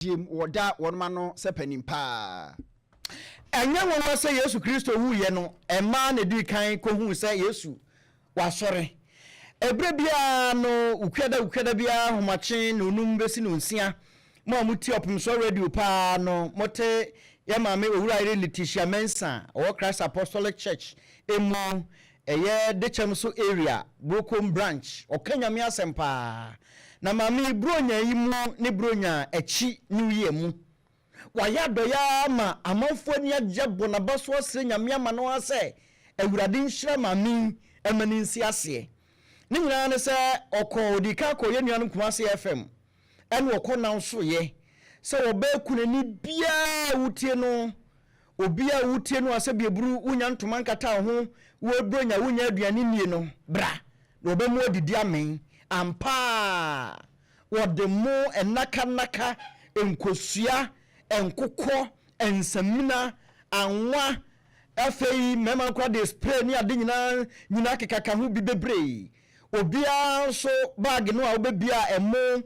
Diem wɔda wɔnom ano sɛ panin paa. Ɛnyɛ nwanwa sɛ Yesu Kristo wuiɛ no, mmaa na ɛdii kan kɔhuu sɛ Yesu wasɔre. Ɛberɛ biara no, Wukuada Wukuada biara ahomakye nnɔnnum bɛsi nnɔnsia, mo a motie Ɔpemsoɔ Radio paa no, mote yɛn maame Owurayere Letitia Mensah a ɔwɔ Christ Apostolic Church mu, ɛyɛ Dekyɛmso Area, Buokom Branch, ɔka Nyame asɛm paa. Na maame yi Buronya yi mu ne Buronya akyi New Year mu, wayɛ adɔeɛ ara ma amanfoɔ ani agye abɔ n'aba so asrɛ Nyame ama no ara sɛ Awurade nhyira maame yi ma no nsi aseɛ. Ne nyinaa ne sɛ ɔkɔɔ, ɔdii kan kɔɔ yɛn nuanom Kumasi FM ɛna ɔkɔ nansoeɛ sɛ ɔbaa kunani biara a wotie no, obiara a wotie no a sɛbi aburu wonya ntoma nkata wo ho, wo Buronya wonya aduane nnie no, bra na wɔbɛma woadidi amee. Ampa ara, wɔde mo nnaka nnaka, nkosua, nkokɔ, nsamina, anwa, afei mmarima no koraa de spray ne ade nyinaa nyinaa kekaka ho bi bebree. Obiara nso baage no a wobɛbia a ɛmo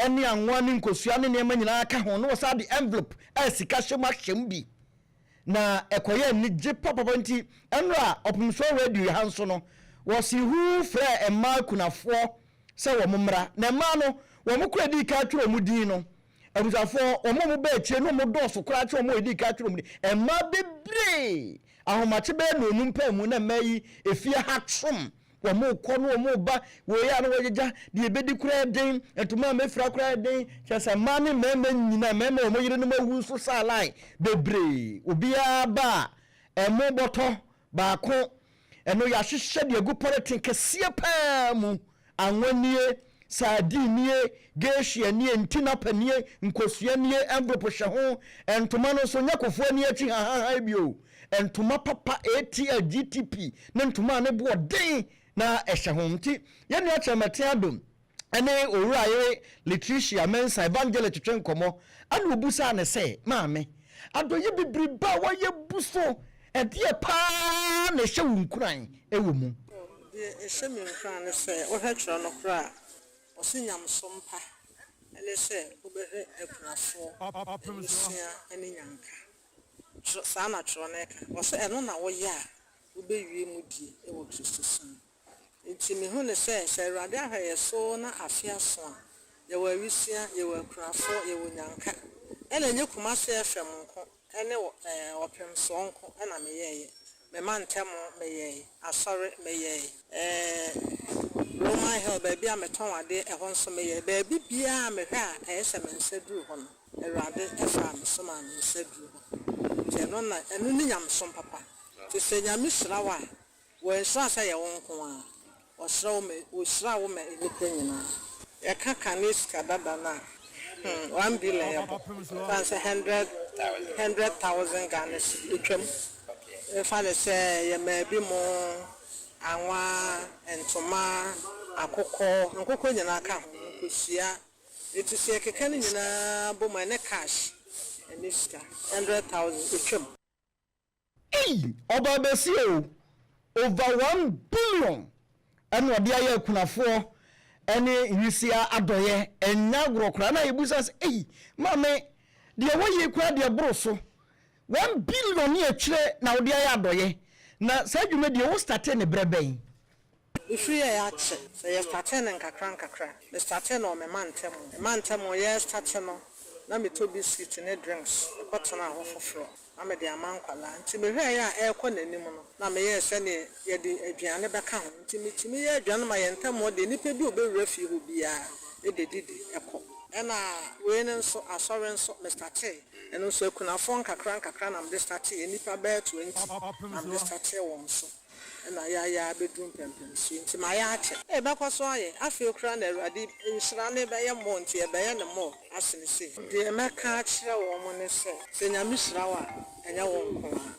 ne anwa ne nkosua ne nneɛma nyinaa ka ho, na wɔsan de envelope a sika hyɛ mu ahyɛ mu bi. Na ɛkɔyɛɛ anigye papapa nti, ɛnora Ɔpemsoɔ Radio ha nso no, wɔsee huu frɛɛ mmaa akunafoɔ sɛ wɔn mmra. Na mmaa no, wɔn koraa dii kan twerɛ wɔn din no, abusuafoɔ, wɔn a wɔbaa akyire no wɔn dɔɔso koraa kyɛn wɔn a wɔdii kan twerɛ wɔn din. Mmaa bebree, ahomakye bɛyɛ nnɔnnum paa mu na mmaa yi efie ha twom. Wɔrekɔ na wɔreba, wei a na wɔagyagya, deɛ ɛbɛdi koraa yɛ den, ntoma a mɛfira koraa yɛ den. Kyerɛ sɛ mmaa ne mmarima nyinaa, mmarima a wɔn yerenom awu nso saa line bebree. Obiara ba a, ɛmo bɔtɔ baako, ɛno yɛahyehyɛ de agu pɔlɛten kɛseɛ paa mu. Anwa nie, sardine nie, geisha nie, ntinapa nie, nkosua nie, envelope hyɛ ho. Ntoma no nso, nyɛ kofoɔ ani akyi hahaha bio. Ntoma papa ATL, GTP ne ntoma a ne boɔ den na ɛhyɛ ho. Nti yɛn nua Kyerɛmɛten Adom ne Owura yere Letricia Mensah Evangelist twetwe nkɔmmɔ ɛna obusaa no sɛ, Maame, adɔeɛ bebrebe a woayɛ bu so, ɛdeɛ paa na ɛhyɛ wo nkuran wɔ mu? Deɛ ɛhyɛ me nkuran ne sɛ, wohwɛ twerɛ no koraa a, ɔse nyamesom pa ne sɛ wobɛhwɛ akunafoɔ, nwisiaa ne nyanka. Twerɛ, saa na twerɛ no ka. Ɔse ɛno na woyɛ a, wobɛwie mu die wɔ Kristosom mu. Enti mehu no sɛ, sɛ Awurade ahwɛ yɛn so na afe aso a, yɛwɔ awisia, yɛwɔ akunafoɔ, yɛwɔ nyanka. Ɛna ɛnyɛ Kumasi FM nko ne Ɔpemsoɔ nko na meyɛeɛ. Me mantam meyɛe, asɔre meyɛe, Roman Hill baabi a metɔn adeɛ ɛhɔ nso meyɛe. Baabi biara a mehwɛ a ɛyɛ sɛ me nsa duru hɔ no, Awurade faa me so maa me nsa duruu hɔ. Nti ɛno na, ɛno ne nyamesom papa. Nti sɛ Nyame hyira wo a, Wanhyira sɛ yɛ wo nko ara, ɔhyira wo ma ɔhyira wo ma nnipa nyinaa. Yɛka kane sika dada no a, hmm, 1 billion yɛbɔ, ɛfa no sɛ 100,000 Ghana cedi, ɛtwam. Mfa no sɛ yɛmaa bi mo anwa, ntoma, akokɔ, nkokɔ nyinaa ka ho, nkosua, enti sɛ yɛkeka ne nyinaa bom a, ɛne cash, ɛne sika, 100,000, ɛtwam. Ei! Ɔbaa bɛsi o! Over 1 billion ɛna ɔde ayɛ akunafoɔ ɛne nwisiaa adɔeɛ, ɛnyɛ agorɔ koraa. Na yɛbusa sɛ, ei! Maame, deɛ wɔyɛ yi koraa deɛ boro so. 1 billion ne akyire na wode ayɛ adɔeɛ. Na saa dwumadie wo startee no berɛ bɛn? Mefiri yɛɛ akyɛ. Sɛ yɛ startee no nkakra nkakra. Me startee no wɔ me mantam. Me mantam yɛ starte no na me tɔ biscuit ne drinks kɔ tena hɔ foforɔ na mede ama nkwadaa. Nti me hwɛɛeɛ a ɛrekɔ n'anim no na me yɛɛ sɛdeɛ yɛde aduane bɛka ho. Nti me tumi yɛ aduane ma yɛn ntam hɔ deɛ nipa bi a ɔbɛwura fie hɔ biara bɛdidi kɔ. Ɛna wei no nso asɔre nso me startee. Ɛno nso akunafoɔ nkakra nkakra na mede starteeɛ. Nnipa bɛyɛ 20 na mede startee wɔn so. Na yɛayɛ abɛduru mpɛnpɛnsoɔ nti mayɛ akyɛ. Yɛbɛkɔ so ayɛ. Afei koraa na Awurade nhyira no bɛyɛ more nti yɛbɛyɛ no more asene sei. Deɛ mɛka akyerɛ wɔn ne sɛ, sɛ Nyame hyira wo a, ɛnyɛ wo nko ara.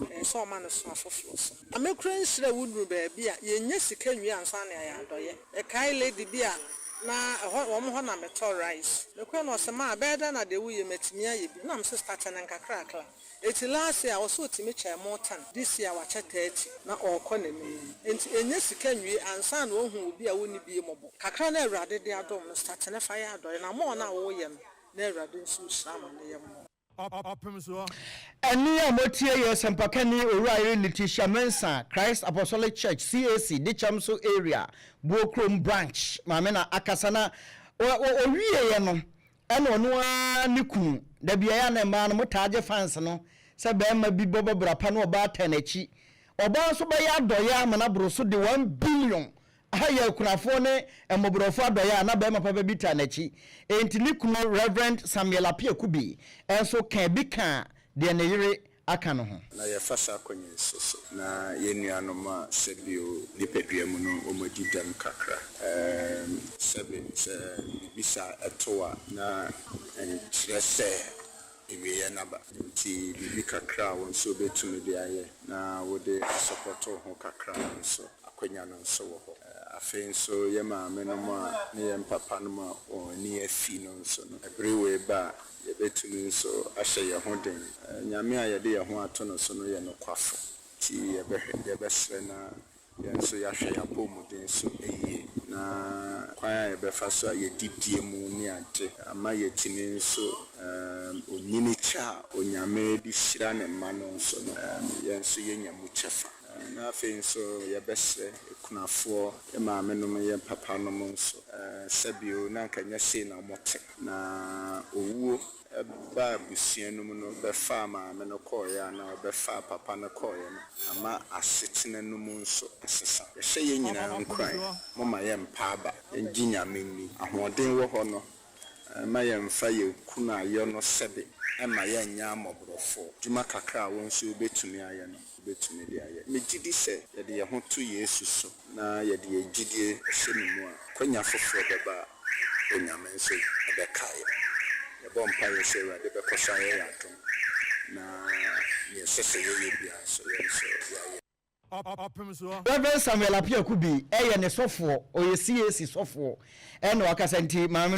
Ɛyɛ sɛ ɔma no so afoforɔ so. Nyame koraa nhyira wo nnuru baabi a yɛnnya sika nwie ansa na yɛayɛ adɔeɛ. Mekae lady bi a na ɛhɔ wɔn hɔ na metɔ rice. Mekɔɛ no ɔse maa ɛbɛyɛ dɛn na deɛ woyɛ yi matumi ayɛ bi. Na mese starte no nkakrakra. Enti last year ɔse otumi kyɛɛ more tan, this year wakyɛ 30 na ɔɔkɔ n'anim. Enti ɛnyɛ sika nwie ansa na wahu obi a ɔnni bie mmɔbɔ. Kakra no a Awurade de adom no start no fa yɛ adɔeɛ na more no a woyɛ no. Na Awurade nso rehyira ama no yɛ mmɔ. Ɛnne a motie yɛ Sɛmpakani Owurayere Letitia Mensah, Christ Apostolic Church, CAC, Dikyɛmso Area, Buokrom Branch maame na akasa na ɔwieɛ no ɛna ɔno ara ne kunu. Da bi ɛyɛ a na mmaa no motaa gye fans no sɛ barima bi bɔbɔ bra pa na ɔbaa taa n'akyi. Ɔbaa nso bɛyɛ adɔeɛ ama no aboro so de one billion ayɛ akunafoɔ ne mmɔborɔfoɔ adɔeɛ a na barima papa bi taa n'akyi. Enti ne kunu Rev. Samuel Appiah Kubi nso kaa bi kaa deɛ ne yere aka no ho. Na yɛfa saa kwan yi nso so na yɛn nuanom a sɛbio nipadua mu no wɔadi dɛm kakra, sɛbe sɛ biribi saa to a na ɛnkyerɛ sɛ awieɛ no aba. Nti biribi kakra a wo nso wobɛtumi de ayɛ na wode asɔpɔto wo ho kakra no nso, akwanya no nso wɔ hɔ. Afei nso yɛn maamenom a ne yɛn papanom a wɔn ani afi no nso no, bere wei ba a, yɛbɛtumi nso ahyɛ yɛn ho den. Nyame a yɛde yɛn ho ato no so no yɛ nokwafo, nti yɛbɛhwɛ, yɛbɛsrɛ na yɛn nso yɛahwɛ yɛn apɔwmuden so yie, na kwan a yɛbɛfa so a yɛdidie mu ne ade ama yɛatumi nso onyini kyɛ a Onyame de hyira ne mma no nso no, yɛn nso yɛnya mu kyɛfa. Na afei nso yɛbɛsrɛ akunafoɔ, yɛn maamenom ne yɛn papanom nso, sɛbio na anka ɛnyɛ sei na wɔte, na owuo baa abusua no mu no bɛfaa maame no kɔeɛ anaa ɔbɛfaa papa no kɔeɛ no, ama asetena no mu nso asesa. Yɛhyɛ yɛn nyinaa nkuran, momma yɛmpa aba, yɛngye Nyame nni. Ahoɔden wɔ hɔ no, mma yɛmfa yɛn kunayɔ no sɛbe mma yɛnyɛ amɔborɔfoɔ. Adwuma kakra a wo nso wobɛtumi ayɛ no, wobɛtumi de ayɛ. Megye di sɛ yɛde yɛn ho to Yesu so na yɛde yɛn gyidie hyɛ ne mu a, akwanya foforɔ bɛba a Onyame nso bɛkae yɛn. Yɛbɔ mpaeɛ sɛ Awurade bɛkɔ so ayɛ yɛn adom na deɛ ɛsɛ sɛ yɛyɛ biara nso, yɛn nso yɛayɛ. Rev. Samuel Appiah Kubi yɛ ne sɔfoɔ, ɔyɛ CAC sɔfoɔ ɛna wakasa nti maame no.